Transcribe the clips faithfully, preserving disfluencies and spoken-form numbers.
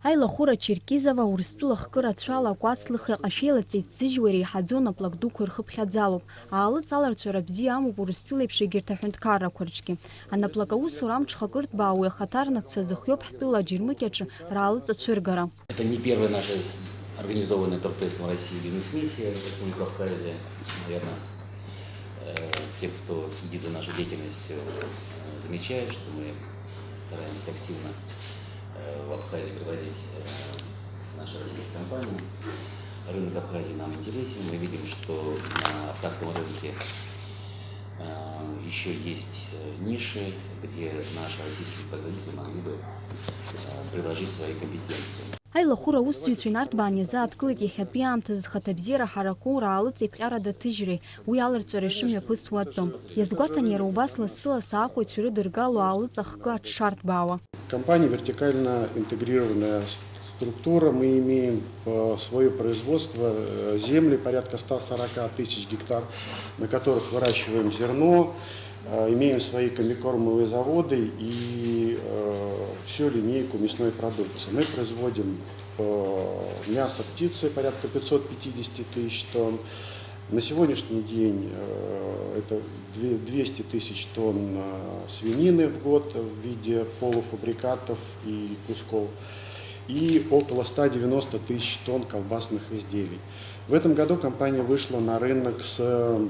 Аилахәыра Черкизова Урыстәыла хкы рацәала акәацлыхи аҟашәеи лаҵеи ҭзыжьуа иреиҳаӡоу наплак дуқәа ирхыԥхьаӡалоуп. Аалыҵ аларҵәара бзиа амоуп Урыстәылеиԥш егьырҭ аҳәынҭқаррақәа рҿгьы. Анаплак аусура амҽхакырҭбаауеи ахаҭарнакцәа зыхиоуп ҳтәыла аџьармыкьаҿы раалыҵ ацәыргара. Это не первая наша организованная трудтестом России бизнес-миссия в Республике Абхазия. Наверное, э, те, кто следит за нашей деятельностью, э, замечают, что мы стараемся активно, э, в Абхазию привозить, э, наши российские компании. Рынок Абхазии нам интересен. Мы видим, что на абхазском рынке, э, ещё есть, э, ниши, где наши российские производители могли бы, э, предложить свои компетенции. Аилахәыра аусзуҩцәа инарҭбааны иазааҭгылеит иахьатәи аамҭазы зхаҭабзиара ҳаракоу раалыҵ еиԥҟьарада аҭыжьреи уи аларҵәара ишымҩаԥысуа атәы. Иазгәаҭан иара убас лассы-лассы аахәаҩцәа ирыдыргало аалыҵ ахкы аҽшарҭбаауа. Компания вертикально интегрированная с-, структура. Мы имеем, э, своё производство, э, земли порядка ста сорока тысяч гектар, на которых выращиваем зерно, э, имеем свои комбикормовые заводы и, э, всю линейку мясной продукции. Мы производим, э, мясо птицы порядка пятьсот пятидесяти тысяч тонн. На сегодняшний день, э, это две-, двести тысяч тонн, э, свинины в год в виде полуфабрикатов и кусков, и около ста девяноста тысяч тонн колбасных изделий. В этом году компания вышла на рынок с, э,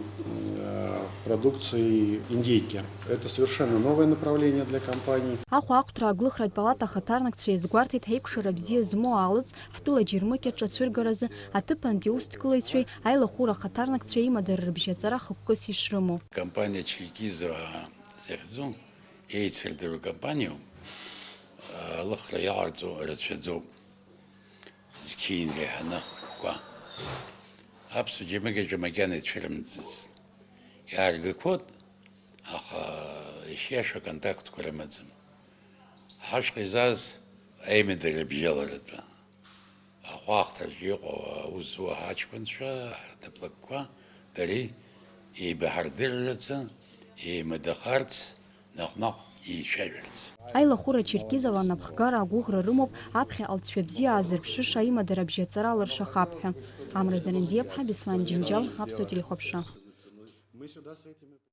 продукцией индейки. Это совершенно новое направление для компании. Ахәаахәҭра аглыхратә палата ахаҭарнакцәа иазгәарҭеит ҳаикәшара бзиа змоу аалыҵ ҳтәыла аџьармыкьа ҿацәыргаразы аҭыԥантәи аусҭкылаҩцәеи аилахәыра ахаҭарнакцәеи имадара рыбжьаҵара хықәкыс ишрымоу. Компания Черкизова захьӡу еицырдыруа компаниоуп, алыхра иаларҵо рацәаӡоуп. Зқьи инреиҳаны ахкқәа аԥсуа џьармыкьаҿы макьана ицәырымҵыцт. Иааргақәоит, аха ишиаша аконтактқәа рымаӡам. Ҳашҟа изааз аимадара абжьаларатәы ахәаахәҭраҿы иҟоу аус зуа ҳаҷкәынцәа, ҳнаплакқәа, дареи еибаҳардыррацы, еимадахарц, наҟ-наҟ еицәажәарц. Аилахәыра Черкизова анапхгара агәыӷра рымоуп аԥхьаҟа лҵшәа бзиа аазырԥшыша аимадара абжьаҵара алыршахап ҳәа. Амра Зарандиаԥҳа, Беслан Џьынџьал, Аԥсуа телехәаԥшра.